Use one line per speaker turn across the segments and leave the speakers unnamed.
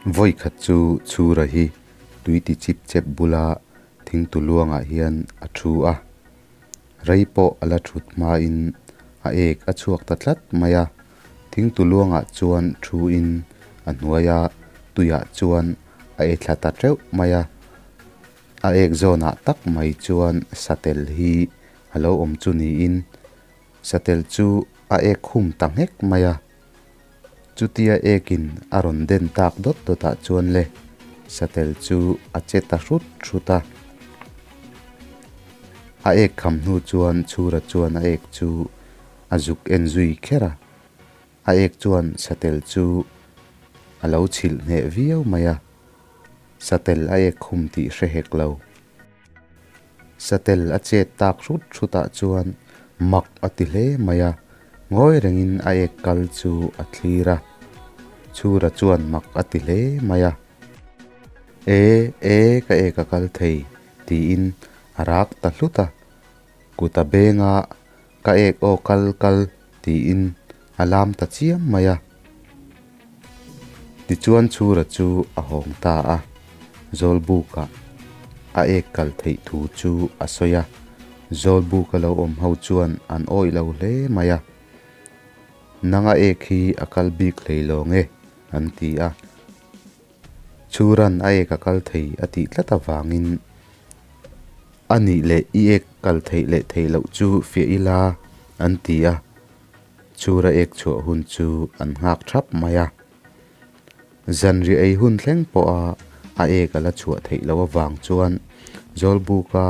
Vawi khat chu Chhura hi tui ti chip chep bula thingtu luangah hian a thu a, rei pawh a la thut hmain a ek a chhuak ta tlat mai a, thingtu luangah chuan thuin a hnuaia tuiah chuan a e thla ta teuh mai a, a ek zawnah tak mai chuan satel hi a lo awm chu niin satel chu a ek khum ta nghek mai a. Chutia ekin a rawn den tak dawt dawtah chuan le satel chu a che ta hrut hrut a. A ek kham hnu chuan Chhura chuan a ek chu a zuk en zui kher a. A ek chuan satel chu a lo chhilh hneh viau mai a, satel a ek khum tih hre hek lo. Satel a chet tak hrut hrutah chuan mak a ti hle mai a, ngawi rengin a ek kal chu a thlir a. Chhura chuan mak a ti hle mai a, E, e, ka ek a kal thei, tiin a rak ta hlut a. Kut a beng a, Ka ek aw kal kal, tiin a lam ta chiam mai a. Tichuan Chhura chu a hawng ta a, Zawlbuka a ek kal theih thu chu a sawi a. Zawlbuka lo awm ho chuan an awih lo hle mai a. Nanga ek hi a kal bik hlei lawng e, an ti a. Chhuran a ek a kal thei a tih tlat avangin a nih leh i ek kal theih leh theih loh chu fiah ila an ti a. Chhura ek chhuah hun chu an nghak thap mai a. Zanriah ei hun thleng pawha a ek a la chhuah theih loh avang chuan Zawlbuka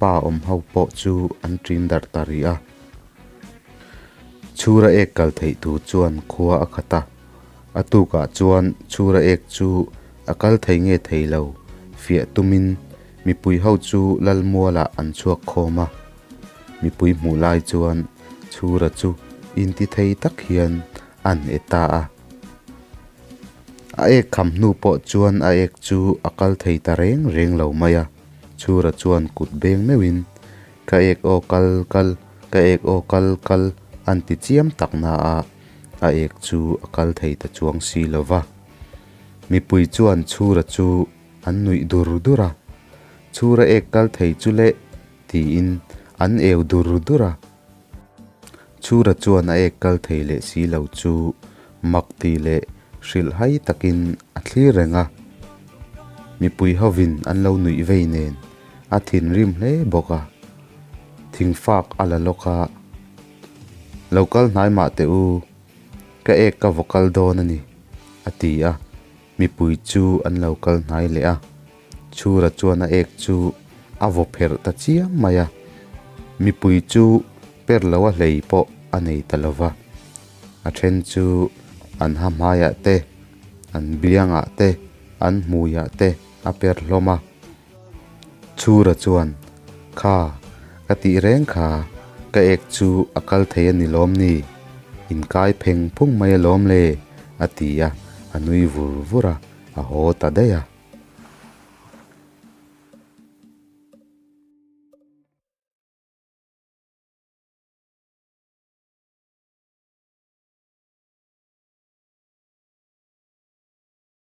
pa awm ho pawh chu an ṭin darh ta rih a. Chhura ek kal theih tur chuan khua a khat a. A tukah chuan Chhura ek chu a kal thei nge thei lo fiah tumin mipui ho chu Lalmualah an chhuak khawm a. Mipui hmuh lai chuan Chhura chu inti thei tak hian an e ta a. A ek kham hnu pawh chuan a ek chu a kal thei ta reng reng lo mai a. Chhura chuan kut beng meuhin, Ka ek aw kal kal, ka ek aw kal kal an ti chiam tak na a, a ek chu a kal thei ta chuang si lo va. Mipui chuan Chhura chu an nuih dur dur a, Chhura ek kal thei chu le tiin an eu dur dur a. Chhura chuan a ek kal thei leh si lo chu mak ti leh hrilh hai takin a thlir reng a. Mipui hovin an lo nuih vei nen a thinrim hle bawk a. Thingfak a la lawk a, Lo kal hnai mah teh u, ka ek ka vaw kal dawn a ni, a ti a. Mipui chu an lo kal hnai leh a, Chhura chuan a ek chu a vaw pherh ta chiam mai a, mipui chu per lo a hlei pawh a nei ta lo va, a then chu an ha hmaiah te, an biangah te, an hmuiah te a per hlawm a. Chhura chuan, Kha, ka tih reng kha, ka ek chu a kal thei a ni lawm ni? Inkai pheng phung mai alawm le, a ti a, a nui vur vur a, a haw ta daih a.